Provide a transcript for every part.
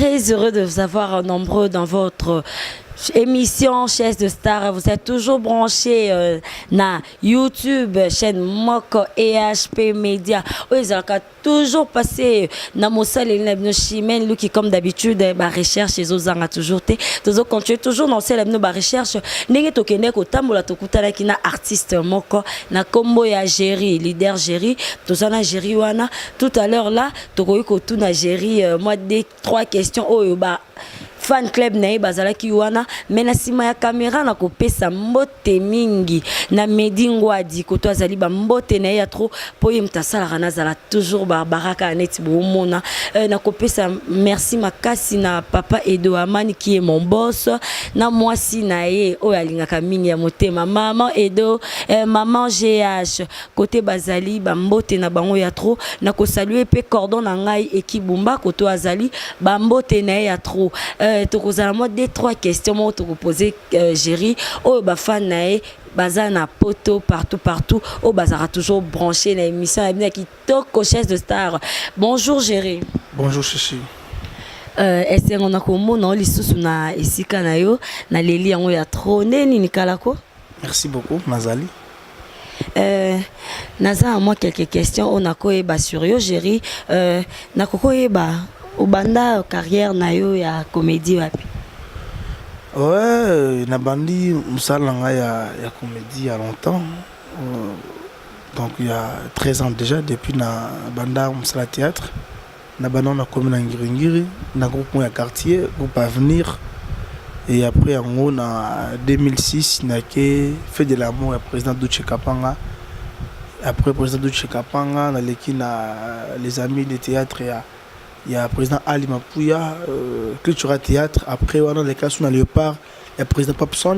Très heureux de vous avoir nombreux dans votre émission Chaise de Star. Vous êtes toujours branchés na YouTube, chaîne moko EHP Media. Oyo ezalaka toujours passé na mosaleli na bino Chimène Luki. Comme d'habitude, ba recherche ezozanga toujours te. Tozo continuer toujours na osala bino ba recherche. Ndenge tokende kotambola, tokutanaki na artiste moko na kombo ya Géry, leader Géry. Toza na Géry wana tout à l'heure là. Tokoki kotuna Géry moi deux trois questions oyo ba fan club na ye bazalaki wana. Me na nsima ya kamera, na kopesa mbote mingi na Medi Ngwadi koto azali, bambote na ye ya trop, mpo ye moto asalaka nazala toujours baraka neti boomona. Na kopesa merci makasi na papa Edo Amani qui est mon boss, na mwasi na ye oyo alingaka mingi ya motema, mama Edo, maman GH kote bazali, bambote na bango ya trop. Na kosalue mpe cordon na ngai Ekibumba koto azali, bambote na ye ya trop. Tokozala mwa deux trois questions moko tokopose Géry, oyo bafan na ye baza na poto partout partout, oyo bazalaka toujours branché na émission ya bino ya kitoko, Chaise de Star. Bonjour Géry. Bonjour Chichi. Esengo na komona o lisusu na esika na yo, naleli yango ya trop. Nde nini kalako? Merci beaucoup, nazali. Naza na mwa quelques questions oyo nakoyeba sur yo, Géry. Nakoki koyeba obanda carrière na yo ya comédie wapi? Ouais, nabandi mosala na ngai ya comédie il y a longtemps. Donc il y a 13 ans déjà depuis na banda mosala théâtre. Na banda nakomi na Ngiringiri na groupe moko ya quartier, groupe Avenir, et après yango na 2006 nake Fait de l'amour ya président Duche Kapanga. Après président Duche Kapanga, naleki na Les Amis de théâtre ya président Ali Mapuya, Cultura Théâtre. Après wana naleka su na Léopard ya président Papson,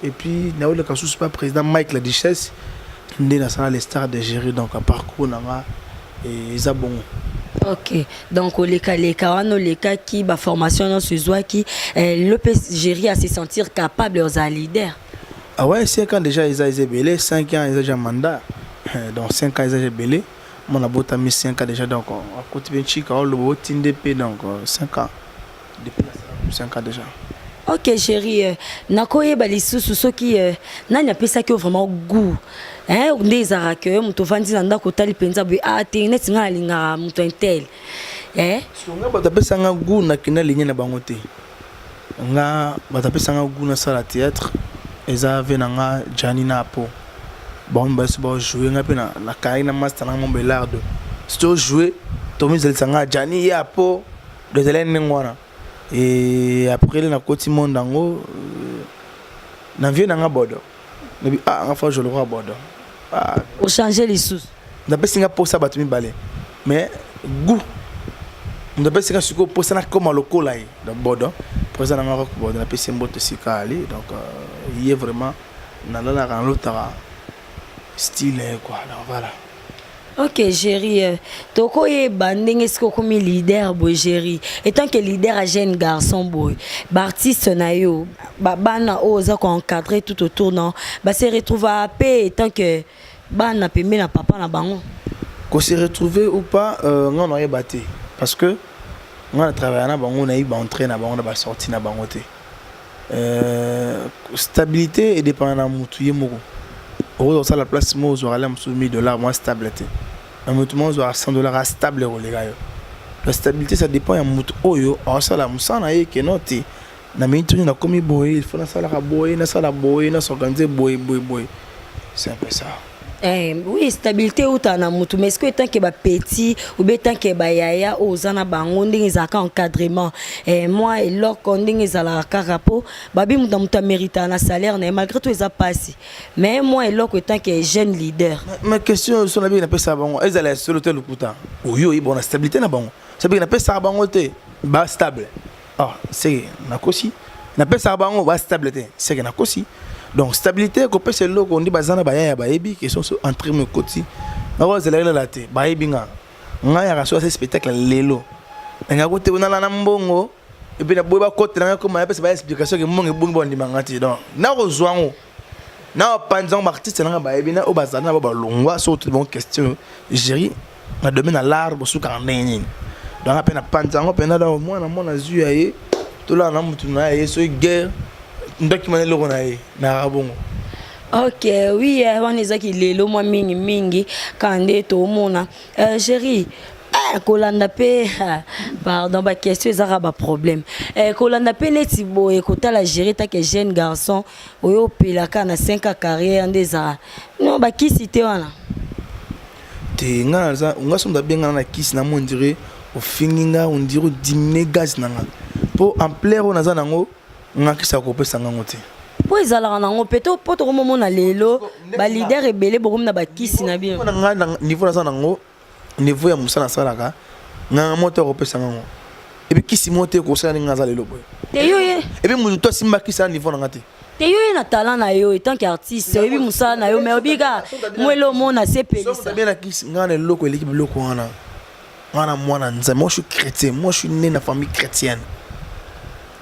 et puis naoleka susu pa président Mike La Duchesse, nde nasala Les Stars de Géry. Donc parcours na nga eza bongo. Ok, donc olekaleka wana, olekaki baformation nyonso ezwaki le mpe Géry à se sentir capable ozala leader? Ah ouais, 5 ans déjà, eza ebele. 5 ans eza déjà mandat. Donc 5 ans eza déjà ebele. Mwana botami 5 ans déjà, donc akoti mpe nchika oloba otinde mpe. Donc 5 ans depuis, 5 ans déjà. Ok chéri, nakoyeba lisusu soki nani apesaki yo vraiment goût, hein? Nde ezalaka ke moto ovandi na ndako, otali mpenza boye, ah te, neti ngai nalingaka moto un tel, eh? So nga bato apesanga goût, nakenda ligne na bango te. Nga bato apesanga goût nasala théâtre eza ve na nga Jani na Apo. Bango mibale so bajoue, nga mpe nakangaki na master nanga mombo Elardo. So tojoue, tomizalisa nga Jani ye Apo, ezali ndenge wana. Et après le nakoti monde yango na vie nanga bodo nabi, ah, nga fa je le roi bodo, ah. Ochange lisusu? Napesi nga mposa bato mibale, mais goût moto apesi nga sikoyo mposa nakoma lokola ye, donc bodo, président nanga Rock Bodo, napesi ye mbote esika ali. Donc ye vraiment nalalaka, nalotaka style ye quoi. Donc voilà. Ok Géry, tokoyeba ndenge esika okomi leader boye, Géry, étant que leader ya jeune garçon boye, baartiste na yo, bana oyo oza koencadre tout autour na base retrouve mpe étant que bana pembe na papa na bango? Ko se retrouver ou pas, nga nayeba te, parce que nga na travaille na bango, nayebi baentrée na bango na basortie na bango te. Stabilité edépend na mutu ye moko. Okoza kosala place moko, ozwaka la mosusu 1000 $, mwa stable te, na motu moko ozwaka 100 $ a stable koleka yo. La stabilité, ça dépend ya motu oyo aosala mosala na ye. Keno te na miniti oyo nakomi boye, il faut nasalaka boye, nasala boye, nasorganize boye boye boye. C'est un peu ça. Eh, oui, stabilité euta na mutu, mais est-ce que étant que bapetit ou bien étant que bayaya oyo oza na bango, ndenge ezalaka encadrement, eh, mwa eloko ndenge ezalaka kaka mpo babi mutu na moto amérita na salaire na ye, malgré tout eza mpasi, mais mwa eloko étant que jeune leader? Ma question so nabiki napesaka bango ezala ya solo te, lokuta oyo oyeba na stabilité na bango sabiki napesaka bango te bastable. Ah, seke nakosi, napesaka bango bastable te, seke nakosi. Donc stabilité, kopesa eloko nde baza na bayaya, bayebi question so entrée mo ekoti, nakozela elela te. Bayebi nga, ngai yaka so ase spectacle lelo, nangako te nala na mbongo et puis naboyi bakotela ngai koma napesa ba explication ke mbongo ebongi, bandimanga te. Donc nakozwa yango na bapanzi yango, baartiste nanga bayebi na oyo bazali na bao balongwa. So otuli bango question, Géri, na domaine ya l'art bosukaka ndenge nini? Donc nga mpe na panza yango mpena. Donc mwana mwana zwi ya ye, tolala na mutu na ye, soki guerre ndakima na eloko na ye, nayaka bongo. Ok, oui, wana ezaki lelo mwa mingimingi kaka nde toomona. Géri, kolanda mpe, pardon, baquestion ezaka baproblème. Kolanda mpe neti boye, kotala Géri take jeune garçon oyo opelaka na 5 a carrière, nde ezala no bakisi te wana? Te, nga naza nga so moto abengana na kisi na mo, on dirait ofingi nga, on dirait odiminue gaz na nga, mpo ampleur oyo naza nango, nga kisi akopesa ngango te. Mpo ezalaka nango mpe to mpo tokomomona lelo baleader ebele bokomi na bakisi na bino. Na nga na niveau naza nango, niveau ya mosala nasalaka, nganga mo te akopesa ngango. Et puis kisi mo te kosala ndenge naza lelo boye. Te, yo ye. Et puis motu to asimba kisi na niveau na nga te. Te, yo ye na talent na yo etant qu'artiste, oyebi mosala na yo, mais oyebi kaka mwele omona sepelisa. Bien, na kisi nga na eloko eleki biloko wana. Nga na mwana Nzambe, moi je suis chrétien, moi je suis né na famille chrétienne.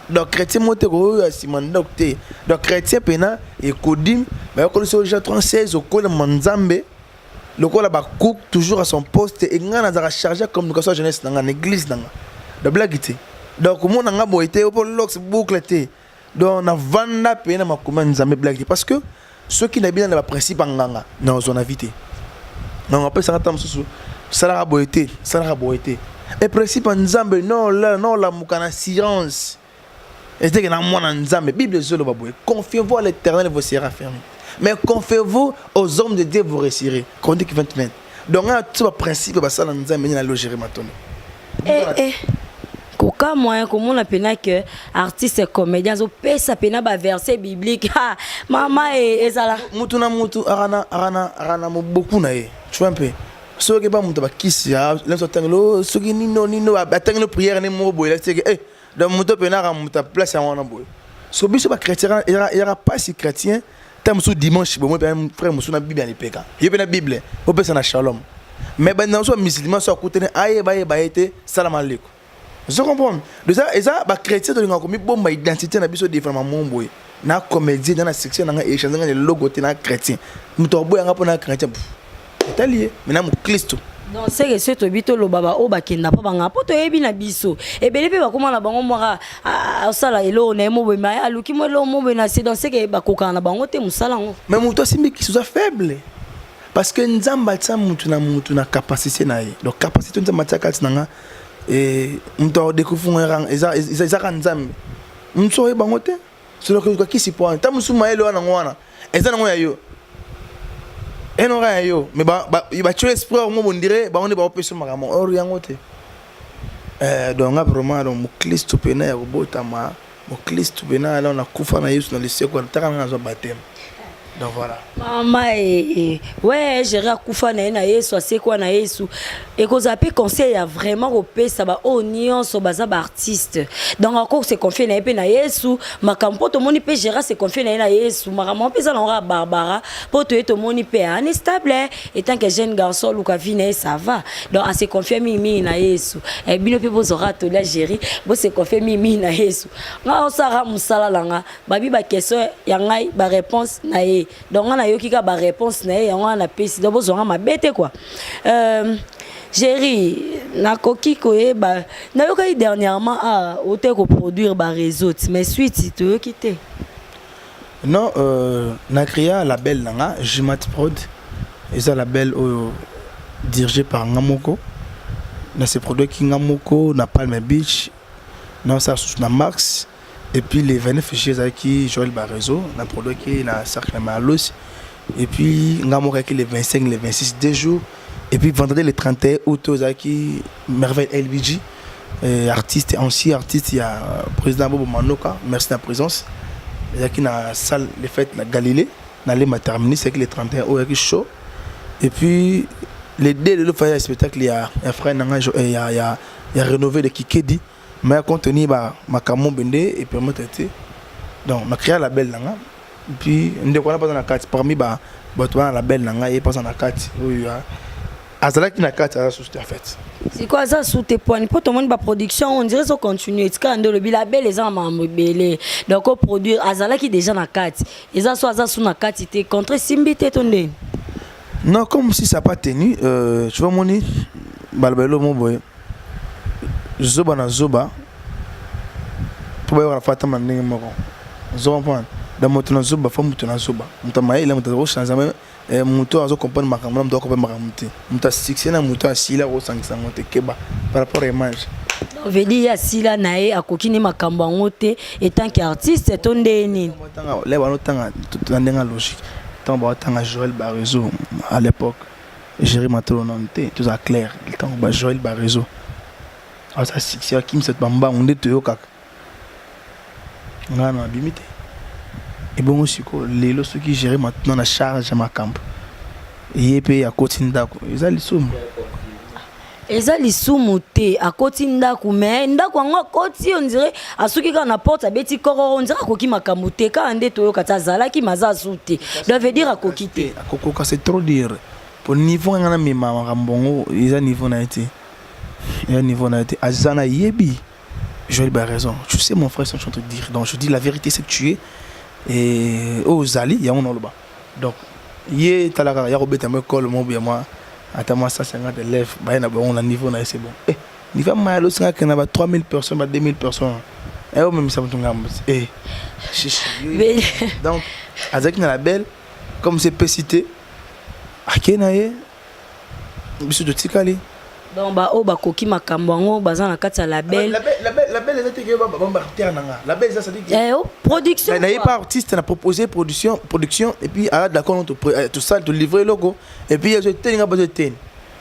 Donc chrétien mo te koyo ya nsima ndako te. Donc chrétien mpena ekodime bayokolisi oyo Jean 36, okolema Nzambe lokola bacook toujours à son poste. E ngai nazalaka chargé ya communication ya jeunesse na nga na église na nga. Donc blague te. Donc komona nga boye te po locks boucle te. Donc navanda mpe na makomi ya Nzambe, blague te, parce que soki na bina na baprincipe ya nganga, nazwa na vie te. Donc apesaka ntango mosusu salaka boye te, salaka boye te. E principe ya Nzambe, nolamuka na assurance ezeke na mwana Nzambe. Bible ezoloba boye: "Confiez-vous à l'Éternel, vous serez affermis, mais confiez-vous aux hommes de Dieu, vous réussirez." Chronique 20. Donc nga to baprincipe basala Nzambe nde nalogere matondo. Kokamwa komona mpena ke artiste comédien azopesa mpena baverset biblique. Ha, mama e, ezala. Mutu na mutu akana moboku na ye, tu vois mpe soki ba mutu bakisi leso atangelo, soki nino nino atangelo prière ne moko boye, laseke donc moto mpena aka moto place yango wana boye. So biso bachrétien ezaka mpasi. Chrétien ta mosusu dimanche bomoi mpe frère mosusu na Bible alipeka ye mpe na Bible opesa na shalom, mais banda mosusu bamusulman so akutani ayeba ayeba ye te, salama leko. Ozo comprendre? Eza eza bachrétien tolingaka komibomba identité na biso différemment. Mo boye na comédie na succès na nga échange nga leloko te na chrétien. Moto aboyanga mpo na chrétien, etali ye, mais na mokristo. Donc seke soki toyebi, toloba baoyo bakenda mpo banga, mpo toyebi na biso ebele mpe bakóma na bango mwaka asala eloko na ye mo boye, mais aluki mo eloko mo boye na se. Donc seke bakokaka na bango te mosala yango. Mais moto asimbi kisi oza faible, parce que Nzambe atia mutu na mutu na capacité na ye. Donc capacité Nzambe atia kati na nga, moto akodécouvrir ezaka Nzambe. Mosu oyeba yango te. Soki kisi po wana, ta mosusu mayele wana yango wana eza nango ya yo, enoka ya yo, mais batie esprit mo bondire bango nde baopesa makambo or yango te. Donc nga vraiment, donc moklisto mpena ya kobotama, moklisto mpena alors nakufa na Yesu na liseko, taka nga nazwa baptême. Donc voilà. Mama e, ouais, Géri akufa na ye na Yesu, asekwa na Yesu. Ekozala mpe conseil ya vraiment kopesa baoyo nyonso baza baartiste. Donc ako se confie na ye mpe na Yesu makambo, mpo tomoni mpe Géri se confie na ye na Yesu makambo mpe eza nango ya barbara, mpo toye tomoni mpe ane stable etant que jeune garçon oluka vie na ye, ça va. Donc ase confie mingimingi na Yesu. Bino mpe bozwaka tolia Géri, bose confie mingimingi na Yesu. Nga osalaka mosala na nga, babi baquestion ya ngai, baréponse na ye. Donc nga nayoki kaka baréponse na ye, yango wana napesi. Donc bozwanga mabe te quoi. Géri, nakoki koyeba, nayokaki dernièrement ah, ote koproduire baréseau, mais suite toyoki te. Non, na créa label na nga, Jimat Prod. Eza label oyo dirigé par nga moko na se produit nga moko na Palm Beach, na osala susu na Max. Et puis les 29 juillet ezalaki Joël Baréseau na produit na cercle Malos. Et puis nga moko ayaki le 25, le 26, 2 jours. Et puis vendredi le 31 août ezalaki Merveille LBG, artiste, ancien artiste ya président Bobo Manoka, merci na présence. Ezalaki na salle de fête na Galilée na Lema terminus. Ezalaki le 31 oyo ezalaki show. Et puis le 2 lelo faya spectacle ya frère na nga ya rénové de Kikedi, mais compte tenu ba makambo bende et permettre te. Donc na créa label na nga. Puis ndeko wana mpenza na kati parmi ba bato wana, label na ngai, ye mpenza na kati oyo azalaki na kati, aza susu te en fait. Sikoyo aza su te poani? Mpo tomoni baproduction, on dirait ezocontinue. Etikala nde olobi label eza na makambo ebele. Donc oproduire, azalaki déjà na kati, eza so aza su na kati te, contre esimbi te to ndeni? Non, comme si ça n'a pas tenu, tu vois, moni balobelo mo boye. Zoba na zoba mpo bayokana, fa atamba ndenge moko. Ozo comprendre? Donc moto na zoba, fa moto na zoba, moto ya mayele, moto azochange, moto azo comprendre makambo na moto acomprendre makambo te, moto asuccès na moto asila, akosangisa yango te. Keba par rapport à image. Veut dire ye asila na ye, akoki nde makambo yango te etant que artiste to nde nini? Le banotanga na ndenge ya logique, ntango baotanga Joël Barezo à l'époque, Géri Matolo nano te. Tozala clair, ntango ba Joël Barezo aza succès, akimisa bambangu nde toyokaka, ngai na abimi te. Ebongo sikoyo lelo, soki Géri maintenant na charge ya makambo, ye mpe akoti ndako, eza lisumu? Eza lisumu te. Akoti ndako, mais ndako yango akoti, on dirait asuki kaka na porte, abeti kororo, on dirait akoki makambo te. Kaka nde toyoka ti azalaki, maza azu te, donc veut dire akoki te. Akokoka, c'est trop dire. Po niveau nga namema makambo yango, eza niveau na ye te, eza niveau na ye te. Aza na yebi Joël ba raison. Tu sais, mon frère, je te dire, donc je dis la vérité, c'est que tu es et oyo ozali yango na oloba. Donc ye tala kaka ya kobeta mo ekole mo ya mwa ata mwa 150 élèves baye na bango na niveau na ye, c'est bon. Eh, niveau maya losinga akende na ba 3000 personnes, ba 2000 personnes, eh, omemisa moto ngambo, eh, donc azalaki na label comme c'est pesi te, ake na ye, biso totikali. Donc baoyo bakoki makambo yango baza na kati ya label. Label eza te ke babartere na nga. Label eza, c'est-à-dire Eh, oh, production. Naye pas artiste, na proposé production et puis ala d'accord, tosala, tolivre eloko et puis ezo eteni nga, bazo eteni,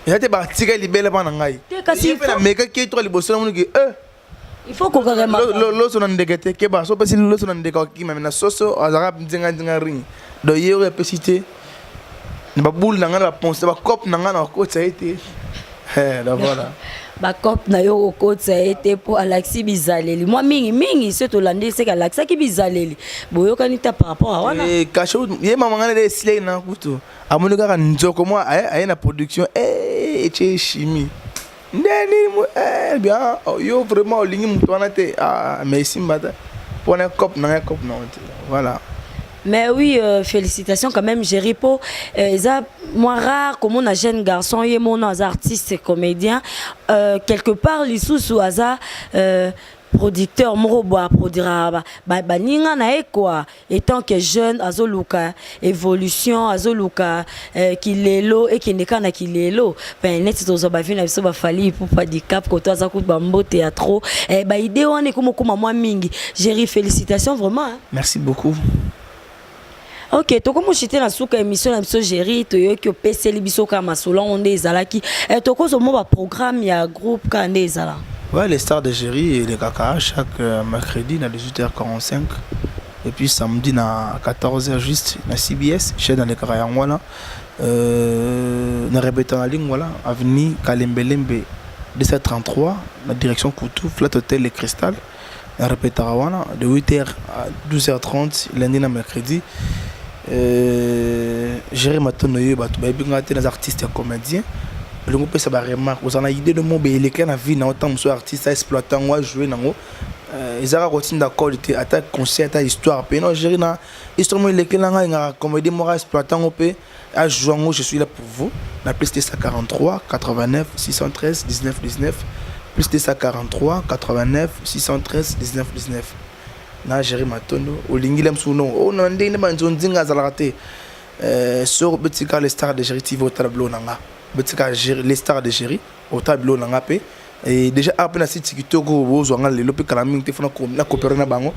eza te batika libele mpa na ngai. Te, kasi Ye mpe namekaki ye toka liboso, namoniki il faut kokaka. Loso na ndeke te. Keba, so opesi loso na ndeke, akokima, me na soso azalaka nzinga nzinga ring. Donc ye oyo apesi te na babule na ngai, na baponse, na bacope na ngai, na bakotisa ye te. Donc voilà. Bacope na yo, kokotisa ye te, mpo alakisi bizaleli mwa mingimingi. So tolandi, seke alakisaki bizaleli, boyokani ta par rapport a wana. Kasho ye mama ngai nde esilaki na kutu, amoni kaka nzoko mwa aye na production, etie chimie nde nini. Bien, yo vraiment olingi moto wana te, mais esimba te mpona cope na ngai, cope na te, voilà. Mais oui, félicitations quand même, Jerry Po. Eza moi rare comme on a jeune garçon, ye mon aza artiste comédien. Quelque part lisusu aza producteur moko bo aproduira baninga na ye quoi. Étant que jeune azoluka évolution, azoluka kilelo ekende kaka na kilelo. Ben neti tozwa bavi na biso, baFally Ipupa Dicap, koto aza kutu bambote ya trop, baide wana ekoma okoma mwa mingi. Jerry, félicitations vraiment, hein. Merci beaucoup. Ok, tokomoshite na suka émission na biso. Géri, toyoki opeseli biso kaka masolo yango nde ezalaki. Tokozwa mwa baprogramme ya groupe kaka nde ezala. Ouais, les stars de Géry et les Kaka, chaque mercredi à 18h45 et puis samedi à 14h juste na CBS, chaîne dans les Kaka yango. Na répétant la ligne, voilà, avenue Kalembelembe 233, la direction Koutou, Flat Hotel Le Cristal. Na répétaka wana de 8h à 12h30, lundi na mercredi. Géri Matondo, yo bato bayebi nga te, naza artiste ya comédien. Olingi opesa baremarque, ozala na idée de mo beleka na vie na yo, ntango mosusu artiste aexploite yango, ajoue nango, eza kaka kotinda code te, ata conseil, ata histoire mpe. Non, Géri na histoire mo elekela ngai, ngaka comédie moko, aexploite yango mpe ajoue yango. Je suis là pour vous na +243 89 613 19 19, +243 89 613 19 19 na Géri Matondo. Olingi le mosusu non, oyo na ndenge nde banzonzinga azalaka te. Sor betika les stars de Géri TV, otala bilo na nga, betika les stars de Géri, otala bilo na nga mpe. Et déjà awa mpe na site kitoko, bozwa nga lelo mpe kala mingi te, fona na coopérer na bango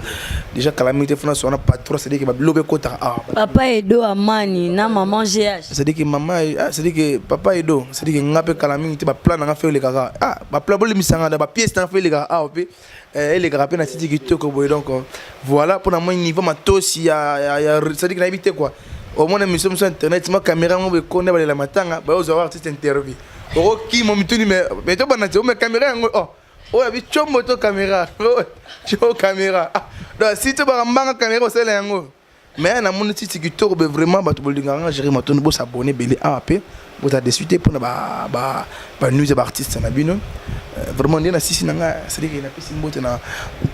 déjà kala mingi te, fona so na patron, c'est-à-dire que babilo mpe ekotaka awa. Papa Edo Amani na maman GH. C'est-à-dire que mama, ah, c'est-à-dire que papa Edo, c'est-à-dire que nga mpe kala mingi te, baplan na nga fe elekaka, ah, baplan bolimisanga na bapièce na nga fe elekaka awa mpe, elekaka mpe na site kitoko boye. Donc voilà, mpona moi niveau matosi ya, c'est-à-dire que nayebi te quoi, omona émission mosu internet ma caméra yango bekonda, balela matanga, bayozwa artiste interview, okokima mituni, mais tobanda te ome caméra yango, oh, oyo abi tshombo to caméra tio caméra. Ah, donc si tobaka mbanga caméra osala yango, mais namoni titi kitoko be. Vraiment, bato bolingaka nga Géri Matondo, bosabone ebele awa mpe. Bozala déçu te mpona banews ya baartiste na bino. Vraiment nde nasisi na nga, c'est-à-dire napesi mbote na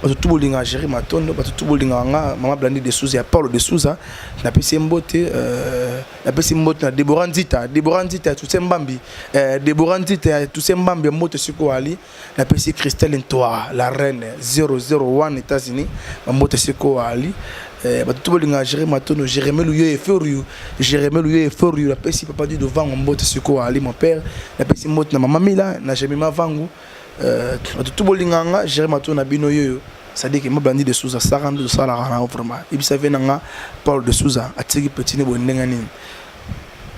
bato tu bolingaka Géri Matondo, bato tu bolingaka nga, mama Blandi de Souza ya Paulo de Souza, napesi ye mbote. Napesi mbote na Debora Nzita, Debora Nzita ya Tuse Mbambi, Debora Nzita ya Tuse Mbambi ya mbote sikoyo ali. Napesi Christelle Ntoa, la reine 001 États-Unis, bambote sikoyo ali. Bato tu bolingaka Géri Matondo, Jérémie Luyo Eferu, Jérémie Luyo Eferu. Napesi papa Dido Vango mbote sikoyo ali, mon père. Napesi mbote na mama Mila na Jemima Vangu. Bato tu bolingaka nga Géri Matondo na bino yoyo, c'est-à-dire que Mablandi de Souza saka nde tosalaka na vraiment ebisa ve na nga. Paul de Souza atiki petit ne boye ndenge nini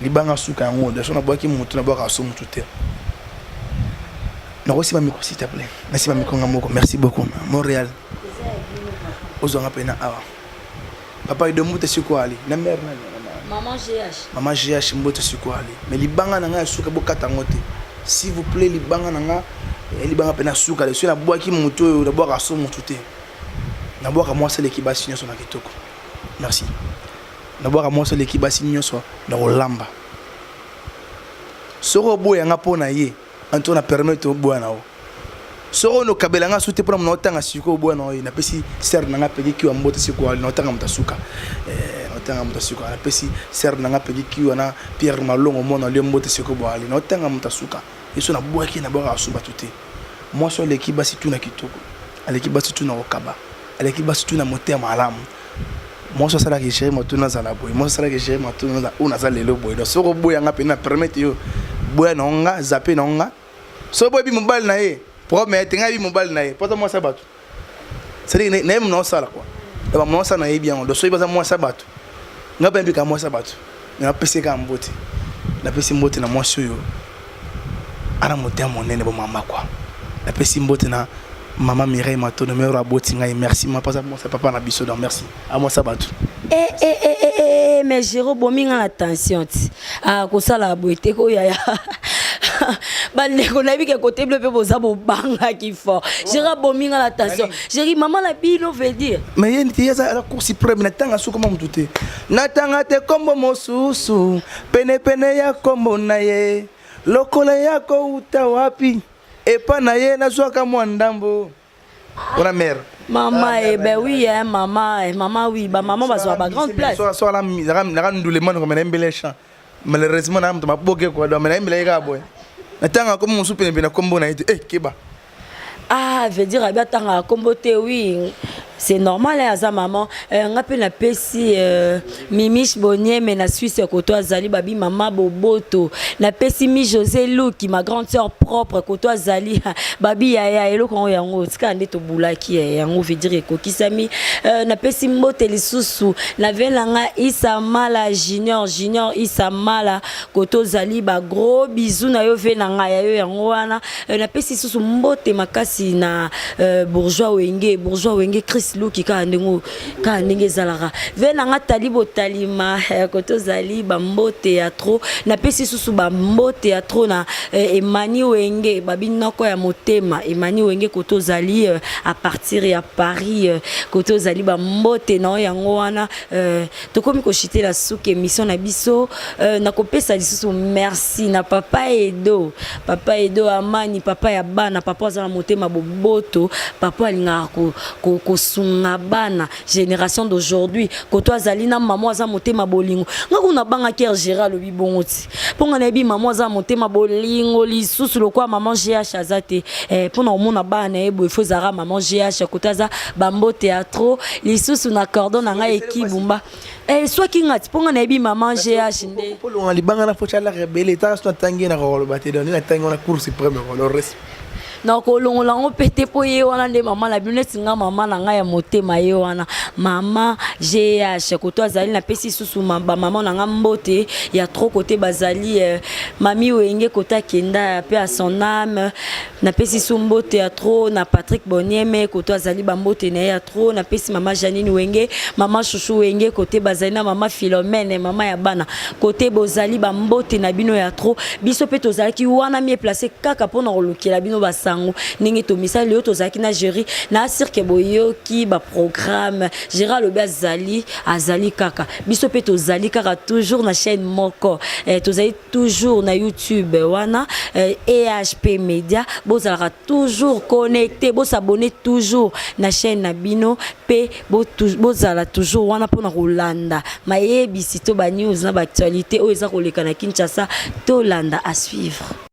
libanga suka yango daso nabwaki motu, nabwaka so motu te. Nakosima micro, s'il te plaît, nasima micro nga moko. Merci beaucoup. Montréal ozwanga mpena awa, papa Edo mbote sikoyo ali na mare nani? Maman GH. Mama GH mbote sikoyo ali. Mais libanga na ngai ya suka, bokata yango te, s'il vous plaît. Libanga na nga, libanga mpena suka, soki nabwaki motu oyo, nabwaka so motu te. Nabwaka mwasi aleki basi nyonso na kitoko. Merci. Nabwaka mwasi aleki basi nyonso na kolamba. Soki oboyanga mpo na ye anto na permettre oboya na yo, soki oyo okabela nga su te mpona mona otanga sikoyo oboya na oyo. Napesi sœur na nga Pegi Kiwa mbote sikoyo. Na otanga moto asuka, na otanga moto asuka. Napesi sœur na nga Pegi Kiwa na Pierre Malongo, mwana lio mbote sikoyo boali. Na otanga moto asuka ye so nabwaki, nabwakaka su bato te. Mwasi oyo aleki basi tu na kitoko, aleki basi tu na kokaba, aleki basi tu na motema malamu. Mwasi asalaka Géri Matondo azala boye, mwasi asalaka Géri Matondo oyo naza lelo boye. Donc soki oboyanga mpena, na permettre yo boya na nga, zape na nga. Soki boyebi mobali na ye, problème ye te. Ngai yebi mobali na ye mpo aza mwasi ya bato, c'est-à-dire na ye mona osala quoi, bamona osala, nayebi yango. Donc soki baza mwasi ya bato, ngai mpe nayebika mwasi ya bato. Napesi kaka mbote, napesi mbote na mwasi oyo ana motema monene, bomama quoi. Napesi mbote na mama Mireille Matondo, mero aboti ngai. Merci ma mpasa mwasi ya papa na biso. Donc merci amwasi ya bato. Eh, eh, eh, eh, eh, mais Géro bomi nga na tension ti. Ah, kosala boye te koyaya. Bandeko, nayebi ke kote bino mpe boza bobangaki fort. Géri abomi nga na tension. Géri, mama na bino veut dire. Mais ye nti aza la Cour suprême. Natanga su koma motu te, natanga te kombo mosusu penepene ya kombo na ye. Lokola ya kouta wapi epa na ye, nazwaka mwa ndambo wana mare. Mama, eh ben oui, hein, mama, eh, mama, oui, ba maman bazwa ba grande place. So ala naka ndule mwana koma nayembela chant. Malheureusement na moto maboke quoi, donc nayembela ye kaka boye. Natanga komo mosusu penepene na kombo na ye te. Eh, keba. Ah, veut dire abi atangaka kombo te. Oui, c'est normal, hein, aza maman. Nga mpe napesi Mimiche Bonieme na Suisse koto azali, babi mama boboto. Napesi mi José Luki, ma grande sœur propre, koto azali, babi yaya eloko yango yango tika nde tobulaki yango, veut dire ekokisami. Napesi mbote lisusu na ve na nga Isa Mala Junior, Junior Isa Mala koto ozali, ba gros bisous na yo ve na ngai ya yo yango wana. Napesi lisusu mbote makasi na Bourgeois Wenge, Bourgeois Wenge Chris Luki, kaka ndenge ezalaka ve na nga tali botalima kote ozali, bambote ya trop. Napesi lisusu bambote ya trop na Emani Wenge, babi noko ya motema, Emani Wenge kote ozali, à partir ya Paris, kote ozali, bambote na yo yango wana. Tokomi koshitela suki émission na biso. Nakopesa lisusu merci na papa Edo, papa Edo Amani, papa ya bana, papa aza na motema boboto, papa alingaka kosunga bana génération d'aujourd'hui. Koto azali na mama aza motema bolingo. Nga kuna bangaki Gérard alobi bongo ti mpo nga nayebi mama aza motema bolingo lisusu lokola mama GH aza te, mpona komona bana na ye boye fo ezalaka mama GH koto aza. Bambote ya trop lisusu na cordon na ngai ekibumba, soki nga ti mpo nga nayebi mama GH nde. Polonga libanga na fo tyalaka ebele etaka so natangi ye na kokoloba te. Donc nde natangi wana Cour suprême le reste. Na kolongola yango mpe te mpo ye wana nde mama na bino neti nga mama na ngai ya motema ye wana mama GH koto azali. Napesi susu bamama na nga mbote ya trop kote bazali, mami Wenge kote akenda mpe à son âme. Napesi su mbote ya trop na Patrick Bonieme koto azali, bambote na ye ya trop. Napesi mama Janine Wenge, mama Shushu Wenge kote bazali, na mama Philomène, mama ya bana kote bozali, bambote na bino ya trop. Biso mpe tozalaki wana mieux placé kaka mpona kolukela bino basango. yango ndenge tomisali. Oyo tozalaki na Géri na cirque, boyoki baprogramme. Géri alobi azali, azali kaka, biso mpe tozali kaka toujours na chaîne moko, tozali toujours na YouTube wana, EHP Media. Bozalaka toujours connecté, bosabonner toujours na chaîne na bino mpe bozala toujours wana mpona kolanda mayebisi to banews na baactualité oyo eza koleka na Kinshasa. Tolanda, à suivre.